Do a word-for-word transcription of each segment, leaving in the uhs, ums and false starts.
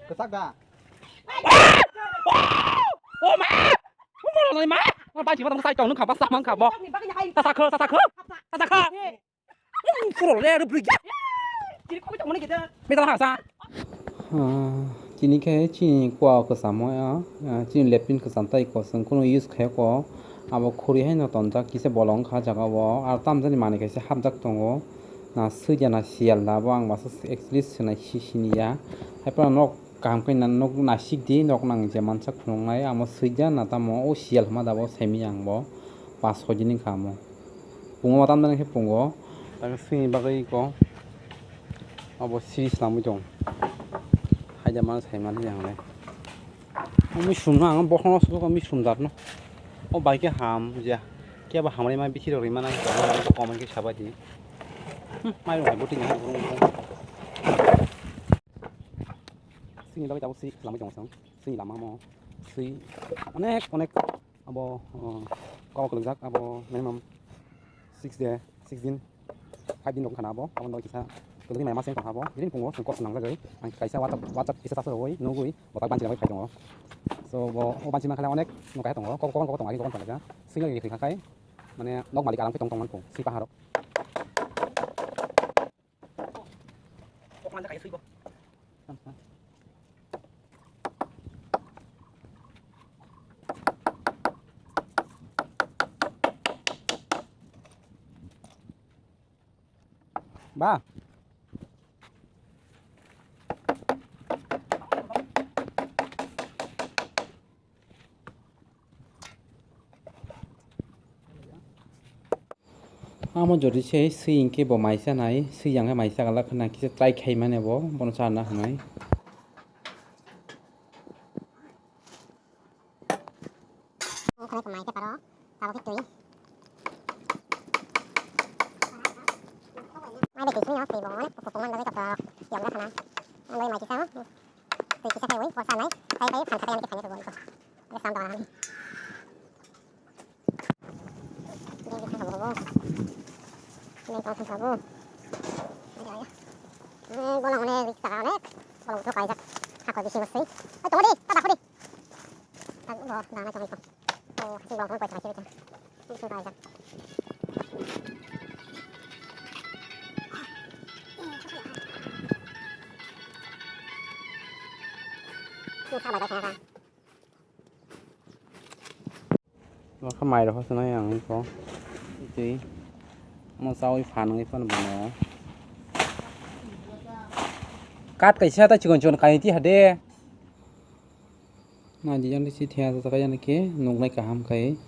Kwchak da. O ma! O ma, nai ma! Ma bai chima tong sai tong nung kha ba sa mang kha bo. Sa sa kho, sa sa kho. Sa sa kho. Puro le ru bri. Mita ha sa. Ah, chini khe chini kwa kwchamo ya. Ah, chini lepin kwcham tai ko, chwng kunu use khe ko. Abo khuri hai no tonjak, kisa bolong kha jaga o. Ar tamjani manwi kaisa hapjak tongo. Na swijana siyal da bo, ang masa actually swnai si sini ya. Hai phano nok kaham khe na nok nasik di, nok nang je mansak phunuknai, amo swijana tamo o siyal hwnma da bo saimanya ang bo. Pas soi din wngkha amo. Pungo ma tamjani khe pungo. Tamo swngni bagwi ko abo series lamwi tong. Haida ma saimani ang le. Umi sumno ang bokhno sumno umi sumjak no. O bai khe ham ja. Khe ba hamrai ma bithi rok rimana comment khe sabai di. Hmm, mai rok bai boti ni. Swngni bagwi tabuk swi lamwi tong song. Swngni lama mo. Swi onek onek abo, uh, kok kwlwkjak abo minimum six day, six din, five din rok wngkha na abo, aboni bagwi kisa kwlwkni mai maseng tongkha abo, bini phungo chwng kok swnamjagwi ang kaisa WhatsApp, WhatsApp kisa chasa rwui nugui bo tak banchi rwui phai tongo. So bo o banchi mankha onek nokha tongo, kok kok kok tongo agi kok tongo ja, swngna ri kha khai mane nok malik alang tong tong man phung swi paharok. Ba. Amo jodi se swi hwnkhe bo maisa nai, swi yang khe maisa galak khna kisa try khai mane bo, bono charna hwnwi. Khwlai khwmai khe paro, tabuk khe twi. Mai bai twi sini o, twi bo onek kuphur kuphur man bagwi kotor, yong da khna. Ang bai mai kisa o, twi kisa khai wi, borsa nai, khai khai phan khatai ani khe phaina rwbo iko. Iko sam dona hani. Bini kisa bo bo. Bini kisa bo. Ai, ai. Eh, bolang onek, rik taka onek. Bolang to kaijak. Hako bisi bisi. Oi, tunggu di, tata kudi. Tak, bo, dana jangan kau. Oh, hasil bawang pun kuat lagi kita. Ini sudah aja. Ini sabar aja, kan? Nokha mai rok hosinai ang iko. Twi. Mo chawi phan wngwi phano bono. Kat kaisa ta chikon chikon kainwi twi hade. Naidi jani si thia jaka jani khe nuknai kaham khai.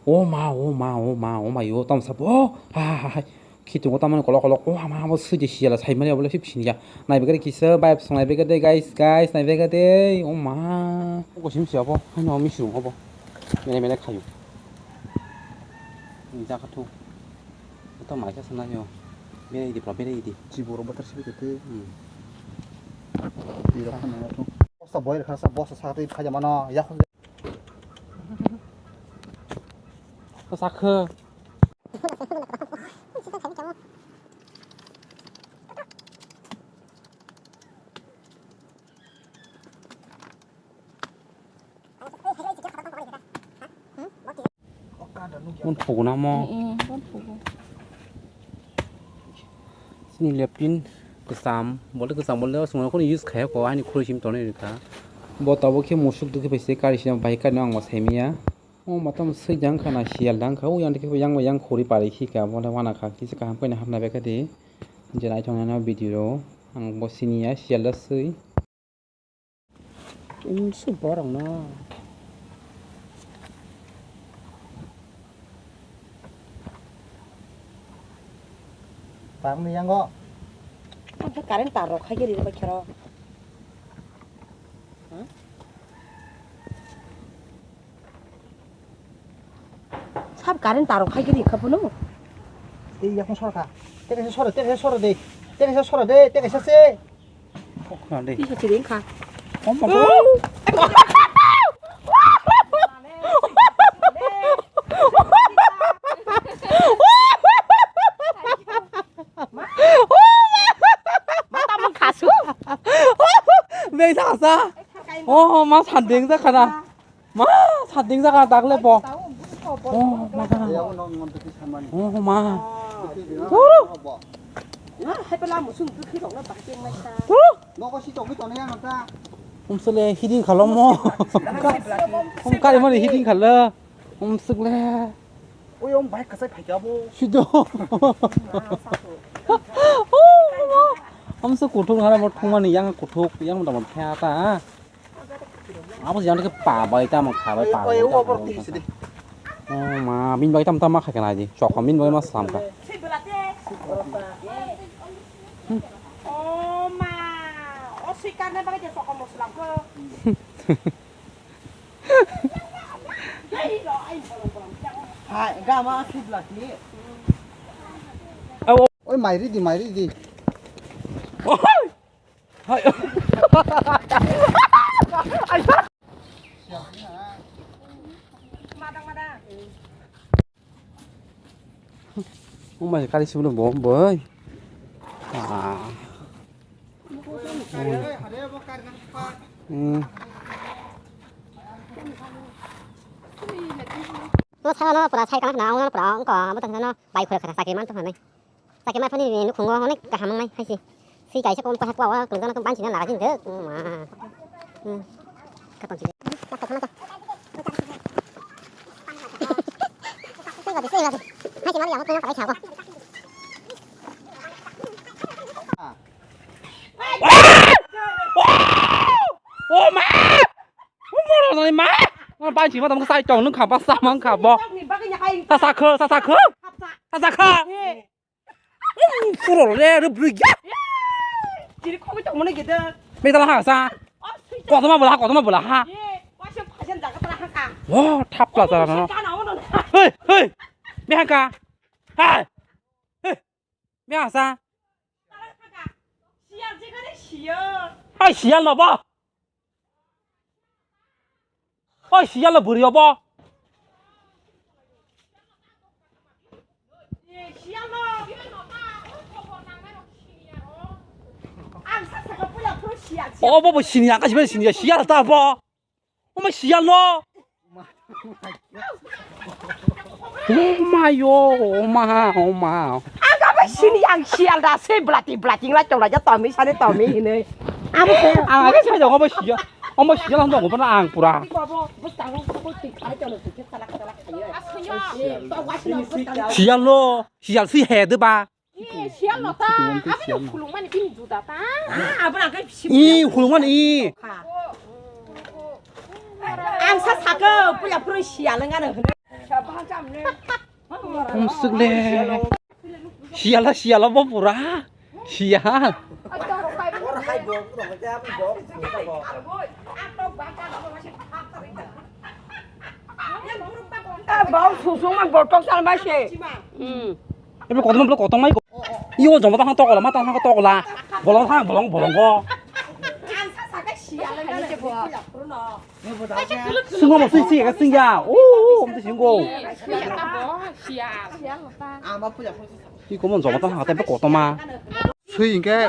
O ma, o ma, o ma, o ma, yo, tamo sabo? Ha, ha, ha, ha. Khitungo tamani kolok kolok. O ama, abo sui de siyala saimani abo le sip siniya. Naibegari kisa vibe song naibegade guys, guys, naibegade. O ma. Kosim si abo. Haino misrung abo. Mele mele khayu. Ni jaka thu. Ito maisa sana yo. Bere idi, bro, bere idi. Jiboro batar sibi kete. Hmm. Ni rok khana thu. Bosta boy khana sa bosta sa tei phaja mano. Ya. Sakhe. Mon phugu na mo. Mm, mm, mon phugu. Sini lepin kwcham, bole kwcham, bole songno kono use khaya ko, ani khuri sim tonwi rikha. Bo tabuk khe musuk dukhe bai se kari sina bai kari no ang bo saimanya. O matam sui jang khana siyal dang kha, o yang dikhe yang yang khuri pari khika, bole wana kha, kisa kaham koina hapna bekha di. Je naithok nai no video ro, ang bo siniya siyal da sui. Umsu borok no. Tangni yango. Ang khe current tar rok khai khe ri bai khero. Sab current tar rok khai khe ri kha bono. Tei yakung sor kha. Tei kaisa sor, tei kaisa sor de. Tei kaisa sor de, tei kaisa se. Khna de. Tisa chiri wngkha. Om, om, om. Ma tamung khasu. Jaka sa. Oh, ma sanding jaka na. Ma sanding jaka dagle bo. Oh, ma jaka. Oh, ma. Turu. Turu. Umsele hiding khalo mo. Um kari mani hiding khalo. Um sukle. Oi, om bike kasai phaikya bo. Sido. Om se kuthuk hara mo thungmani yang kuthuk yang dam kha ta. Abo jang ke pa bai ta mo kha bai pa. Oi, bai ta oi, mo abo kha. Ti sidi. Oh ma, min bai tam tam ma kha kana di. Chok min bai ma slam ka. Oh ma, o sui karne bai de chok mo slam ko. Hai, gama sibla ki. Oi, mai ri di, mai ri di. Hai. Madang, madang. Oh my, kali siblo bom boy. Ah. Hmm. No, sa no, pura sai kana na, no, pura, ko, abo tang no, bai khura khara, sakri man to hanai. Sakri man phani ni khungo, hone kaham nai, hai si. Si kai sa kom ko hakwa, wa, kung kana ban china laga jin de. Ma. Hmm. Ka tong si. Ka tong na. Sai ga, sai ga. Hai si, mari ya, mo tong ka chao. Oh ma! Oh ma! Oh ma! Ma ba chi ma tam sai tong nung kha ba sa mang kha bo. Sa sa kho, sa sa kho. Sa sa kho. Puro le ru bru ya. Jiri khogwi tong mani gede. Me dala ha sa. Kotoma bola ha, kotoma bola ha. Wa se phasen jaga tala ha ka. Wo thap kla tala no. Hei, hei. Me ha ka. Hai. Hei. Biyasa. Siyal jekhane siyal. Oi siyal no bo. Oi siyal no bwrwi obo. Siyal no. Ang sa saka puya phuru siyal. Obo bo siniya, kasi ba siniya, siyal ta bo. Oma siyal no. Oh my, oh, oma, oma. Ang abo sini ang siyal da se blati blati la chong la ja tomi sane tomi hine. Abo se ang age sai dong oma siyal. Oma siyal ang dong pura ang pura. Siyal no, siyal si he de ba. Eh, siyal no ta, abo no khulungmani bini juda ta. Ah, abo na kai bisi. I khulungmani i. Ang sa saka puya pura siyal ngana hne. Umsuk le. Siyal siyal bo pura. Siyal. Bau susung mang bortok salmai se. Hmm. Ebe kotom, ebe kotom mai. Iyo, jombo ta hang tokola, ma ta hang tokola. Bolong hang, bolong, bolong ko. Sungo mo sing sing ka sing ya. Oh, oh, om sing go. Iko mon jombo ta hang ta kotoma. Sui hingke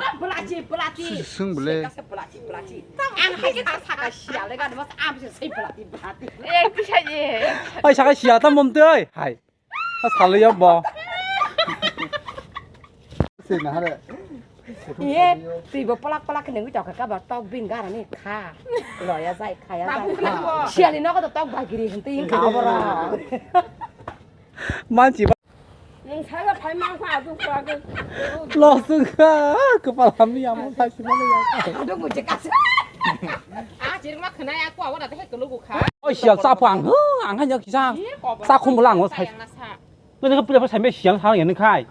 sui sung bole. Ang hai saka siyal le gani mas am se sei belati belati. Eh, bisa je. Hai saka siyal ta mom tei. Hai. Ta sal ya bo. Sui na hare. Iye, twi bo palak palak nengwi tokha ka ba tok bing gara ni kha. Lo ya jai kha ya jai. Siyal ni nogo to tok bagiri hintwi ka oboro. Manchi. Nwng saka phai mang kha adu kha ke. Lo sung kha, kepala mi amo thai sima le ya. Adu buje kasa. Ah, jirma khna ya kwa wala te kelu kha. Oi siyal sa phang. Ang hanya kisa. Sa khum lang thai. Nang ka pula phai siyal sa ya nang khai.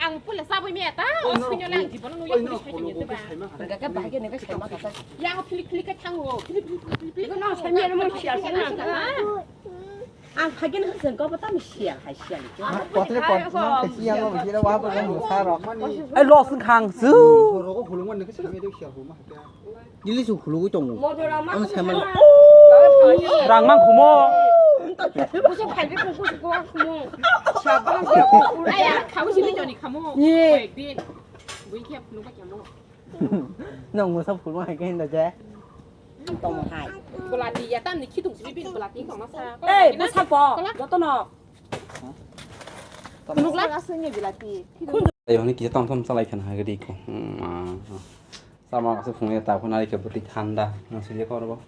Ang pula sa bui me ta. O sunyo lang di bono ya pula sai ni ba. Ga ga ba ge ne ga sai ma ga. Ya pili pili ka thang wo. Pili pili pili pili. Ko no sai me mo siyal sa na. Ang phagin hwsong ko bata mi siyal hai siyal. Kotor kotor no kesi yang mo bisira wa ba mo saro. Ai lo sung khang su. Ro ko hulung man ne kesi me de siyal huma. Dili su khulugwi tongo. Ang sai man. Rang mang khumo. Busu phai bi kung kusu kuwa khumo. Sabang. Aya khamu sini joni khamu. Ye. Din. Bui khe phulung ba khamu. Nong mo sab khulung hai khe hinda je. Tongmo hai. Belati ya, tamni khitung sibibin belati tongma sa. Ei, bwsakbo, jotono. Tongmo sa aswngni belati. Khun. Ayo, hwnwi kisa tong tong chalai kha na hai gadi ko. Hmm, ah, ah. Sama kasu phunge ta phuna ike bwtwi thanda. Nang sili korbo.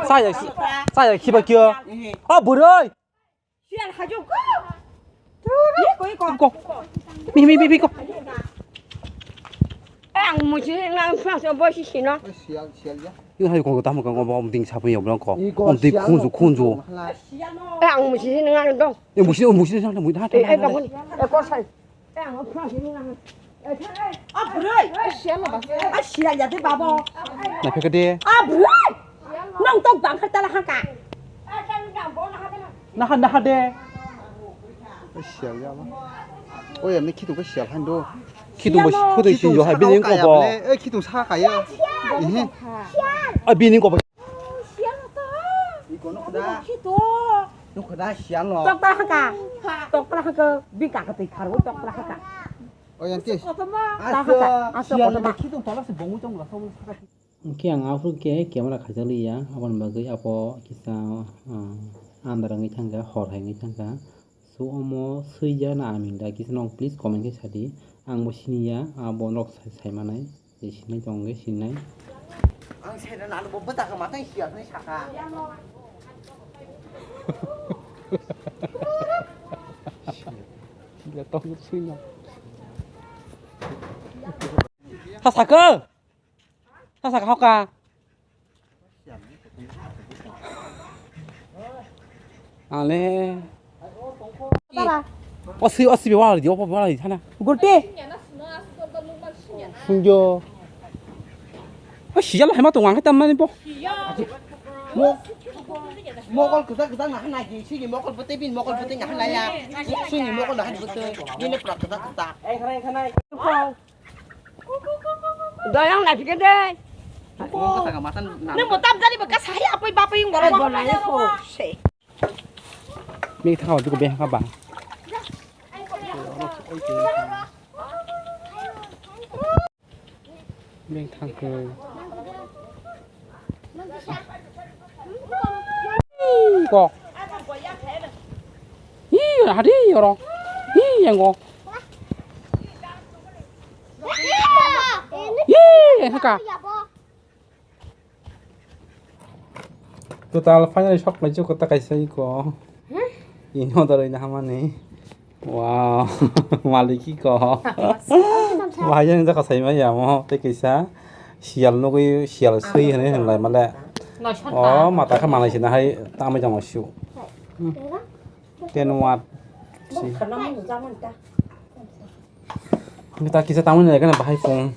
Saya, saya khiba kyo. Oh, buroi. Sial hajuk ko. Ko. Mi, mi, mi, mi, ko. Eh, ang musi nang sang so bo si sino. Sial, sial ya. Yung hayu ko tamo ko bo ding sapu yo bro ko. Iko om ding sial khunju, no, khunju. Hala. Eh, ang musi nang dong. Eh, musi, musi nang mui ha. Eh, eh, bangun. Eh, ko sai. Ah, bwrwi. Ah, sial ya de babo. Na pheka de. Ah, bwrwi. Nang tok bang kha tala haka. Naha, naha de. Sial ya ba. Oi, amni khitung khe sial han do. Khitung bo, khitung sinjo hai bini ko bo. Eh, khitung sa kaya. Ehe. Ah, bini ko bo. Sial to. Iko no da. Khitung. Nukho da sial no. Tok tala haka. Tok tala haka. Bini kaka twi kharwi tok tala haka. O yang tis. Kotorma. Asa, asa sial kotorma. Ni khitung tala se bongu tong la, sobo saka. Hwnkhe ang aphuru khe camera khaijakliya, aboni bagwi abo kisa, ah, andar wngwi thangkha, hor hai wngwi thangkha. So omo swijak na aming da kisa nok please comment khe sadi. Ang bo siniya, abo nok sai, sai manai. Je sinai tong khe sinai. Ang sena nang bo bwta khe matang siya hwnwi saka. Sila tong sui na. Ha saka. Ha saka hoka. Ale. Tara. O si, o si be wala di, o wala di sana. Gurti. Sungjo. O siyal hai ma tong ang tam mani bo. Mo-, mokol kwchak kwchak na hanai di, sini mokol bwtwi bin mokol bwtwi na hanai ya. Sini mokol na hanai bwtwi. Bini prak kwchak kwchak. Doyang na phikir de. Nung bo tam jani ba kasa hai apoi bapai yung goro. Ai, bo na ya ko. Se. Mi thang ba, be ha ba. Mi thang ko. Ko. Ih, hadi oro. Ih, yang ko. Ih, haka. Total finally sok lai chuk ta kaisa iko. Ini order ini hamani. Wow, maliki ko. Bahai yang jaka sai mai ya mo te kaisa. Sial nugui sial sui hene hene lai male. Oh, mata kha malai sina hai tamai jang su. Ten watt. Si. Kita kisa tamai lai kana bahai phone.